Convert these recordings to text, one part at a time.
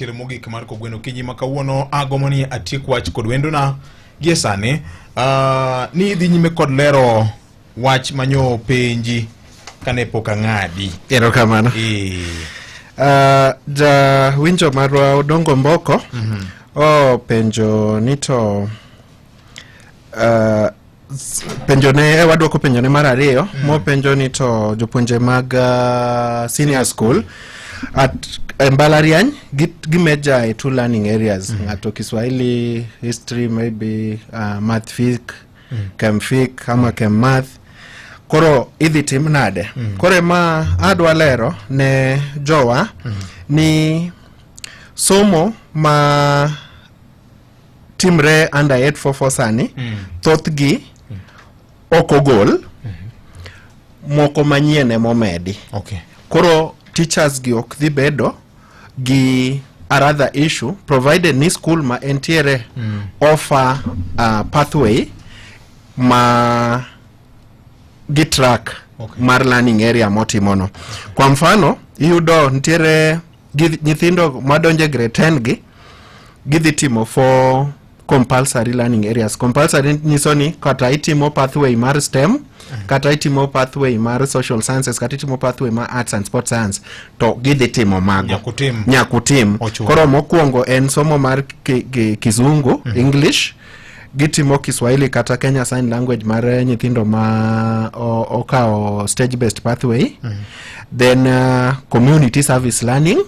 Kendo mogik mar Kogweno Okinyi ma kawuono, agombo ni atiek wach kod wendona gie sani. Ni idhi nyime kod lero wach manyo penji kane pok ang'adi. Erokamano. Ja winjo marwa Odongo Mboko openjo ni to penjo ne wadwoko penjo ne mar ariyo mopenjo ni to jopuonje mag senior school at e mbalariany gi major e two learning areas, ng'ato Kiswahili, history, maybe math physic, chem phyc ama chem math, koro idhi tim nade? Koro ema adwa lero ne jowa ni somo ma timre under 844 sani, thothgi ok ogol, moko manyien emomedi. Koro teachers gi ok dhi bedo gi a rather issue, provided ni school ma entiere offer pathway ma gi track mar learning area motimono. Kwa mfano, iyudo nitiere nyithindo madonjo e grade 10 gi gidhi timo four compulsory learning areas. Compulsory nyiso ni kata itimo pathway mar STEM, kata itimo pathway mar social sciences, kata itimo pathway mar arts and sport science, to gidhi timo mago. Nyaka utim. Nyaka utim. Ochuno. Koro mokwongo en somo mar Kizungu, English, gitimo Kiswahili kata Kenya Sign Language mar nyithindo ma okawo stage based pathway, then community service learning,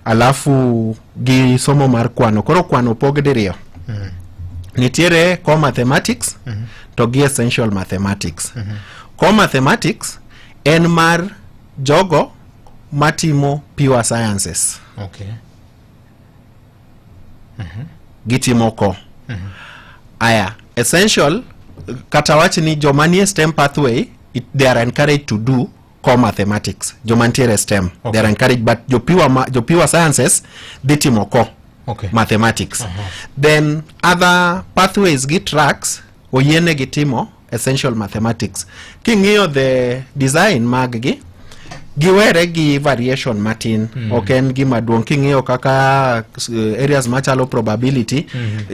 alafu gi somo mar kwano. Koro kwano pog diriyo: nitiere core mathematics to gi essential mathematics. Core mathematics en mar jogo matimo pure sciences. Gitimo core. Aya, essential, kata wach ni joma nie STEM pathway, they are encouraged to do core mathematics. Joma ntiere STEM, they are encouraged, but jo pure sciences dhi timo core mathematics. Then other pathways gi tracks oyienegi timo essential mathematics. King'iyo the design mag gi, giwere gi variation matin, ok en gima duong'. King'iyo kaka areas machalo probability,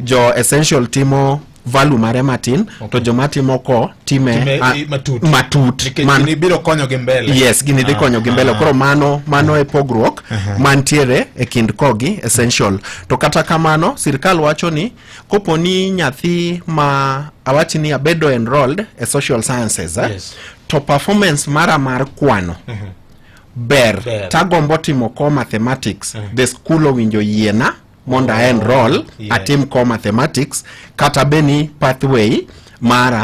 jo essential timo value mare matin, to joma timo core time, Time, matut. Matut. Nikech gini biro konyogi mbele. Yes, gini dhi konyogi mbele. Koro mano e pogruok mantiere e kind core gi essential. To kata kamano, sirikal wacho ni kopo ni nyathi ma awach ni abedo enrolled e social sciences, to performance mara mar kwano ber, Ber. tagombo timo core mathematics, the school owinjo yiena mondo a enroll atim core mathematics kata beni pathway mara.